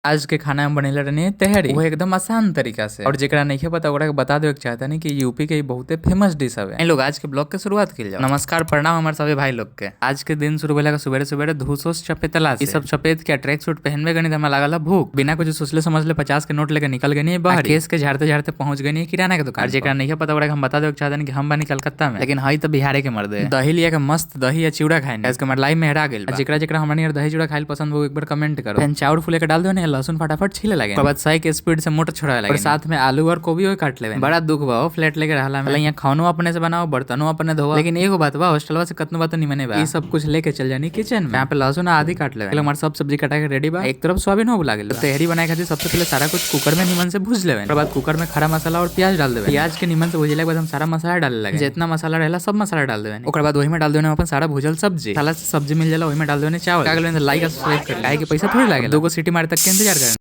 आज के खाना में बनेले रहनी तहरी, वो एकदम आसान तरीका से। और जेकरा नइखे पता ओकरा के बता देवे के चाहतनी कि यूपी के इ बहुते फेमस डिश हवे। इ लोग आज के ब्लॉग के शुरुआत कइल जाओ। नमस्कार प्रणाम हमार सभी भाई लोग के। आज के दिन शुरू भेला सुबेरे सुबेरे धूसोस चपेतला से। इ सब चपेत के ट्रैक सूट पहनबे गनी त हमरा लागल भूख। बिना कुछ सोचले समझले 50 के नोट लेके निकल गनी बाहर। केस के झाड़ते झाड़ते पहुंच गनी किराना के दुकान। और जेकरा नइखे पता ओकरा के हम बता देवे के चाहतनी कि हम बानी कलकत्ता में, लेकिन हई त बिहारे के मर्दे। दही लिया के मस्त दही या चिवड़ा खाइनी। आज के हमार लाइफ में हेरा गेल बा। जेकरा जेकरा हमनी और दही चिवड़ा खाइल पसंद हो एक बार कमेंट करो। फिर चाउर फूले के डाल दो ने, लहसुन फटाफट छीले लगे। ओकर बाद सही के स्पीड से मोटर छोड़ावे लगे। और साथ में आलू और गोभी काट लेवे। बड़ा दुख बा हो फ्लैट लेके रहला में। यहाँ खानो अपने से बनाओ, बर्तनो अपने धोओ। लेकिन एगो बात बा, हॉस्टलवा से कतनो बात निमने बा। ई सब कुछ लेके चल जानी किचन में। यहाँ पे लहसुन आदि काट लेवे। हमार सब सब्जी कटा के रेडी बा। एक तरफ सोयाबीन हो लागल। तहरी बनाए खातिर सबसे पहले सारा कुछ कुकर में निमन से भूज लेवे। ओकर बाद कुकर में खड़ा मसाला और प्याज डाल देवे। प्याज के निमन से भूजला के बाद हम सारा मसाला डाले लगे। जितना मसाला रहेला सब मसाला डाल देवे। ओकर बाद वही में डाल देवे अपन सारा भूजल सब्जी। साला सब्जी मिल जाला वही में डाल देवे चावल। का लाइक और सब्सक्राइब कर। काहे के पैसा थोड़ी लागेला। दो गो सीटी मारे तक के इंतजार करें।